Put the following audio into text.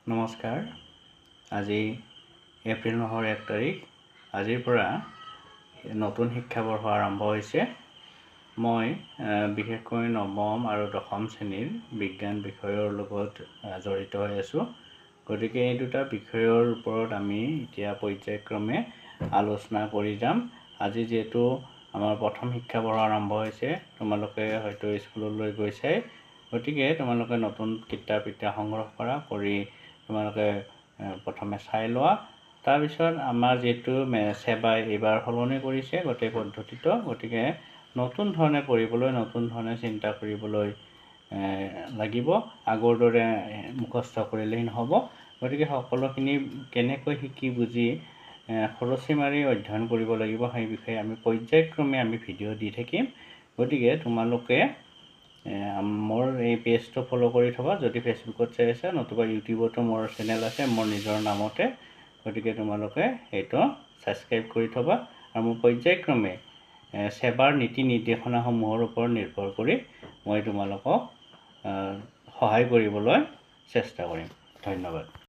নমস্কাৰ। আজি এপ্ৰিল মাহৰ 1 তাৰিখ। আজিৰ পৰা নতুন শিক্ষাবৰ্ষ আৰম্ভ হৈছে। মই বিশেষকৈ নৱম আৰু দশম শ্ৰেণীৰ বিজ্ঞান বিষয়ৰ লগত জড়িত হৈ আছোঁ। গতিকে এই দুটা বিষয়ৰ ওপৰত আমি এতিয়া পৰ্যায়ক্ৰমে আলোচনা কৰি যাম। আজি যিহেতু আমাৰ প্ৰথম শিক্ষাবৰ্ষ আৰম্ভ হৈছে, তোমালোকে হয়তো স্কুললৈ গৈছাই। গতিকে তোমালোকে নতুন কিতাপ এতিয়া সংগ্ৰহ কৰা, কৰি তোমালোকে প্ৰথমে চাই লোৱা। তাৰপিছত আমাৰ যিহেতু ছেবাই এইবাৰ সলনি কৰিছে গোটেই পদ্ধতিটো, গতিকে নতুন ধৰণে পঢ়িবলৈ, নতুন ধৰণে চিন্তা কৰিবলৈ লাগিব। আগৰ দৰে মুখস্থ কৰিলেই নহ'ব। গতিকে সকলোখিনি কেনেকৈ শিকি বুজি খৰচি মাৰি অধ্যয়ন কৰিব লাগিব, সেই বিষয়ে আমি পৰ্যায়ক্ৰমে আমি ভিডিঅ' দি থাকিম। গতিকে তোমালোকে মোৰ এই পেজটো ফ'ল' কৰি থ'বা যদি ফেচবুকত চাই আছা, নতুবা ইউটিউবতো মোৰ চেনেল আছে মোৰ নিজৰ নামতে। গতিকে তোমালোকে সেইটো ছাবস্ক্ৰাইব কৰি থ'বা আৰু মোৰ পৰ্যায়ক্ৰমে ছেবাৰ নীতি নিৰ্দেশনাসমূহৰ ওপৰত নিৰ্ভৰ কৰি মই তোমালোকক সহায় কৰিবলৈ চেষ্টা কৰিম। ধন্যবাদ।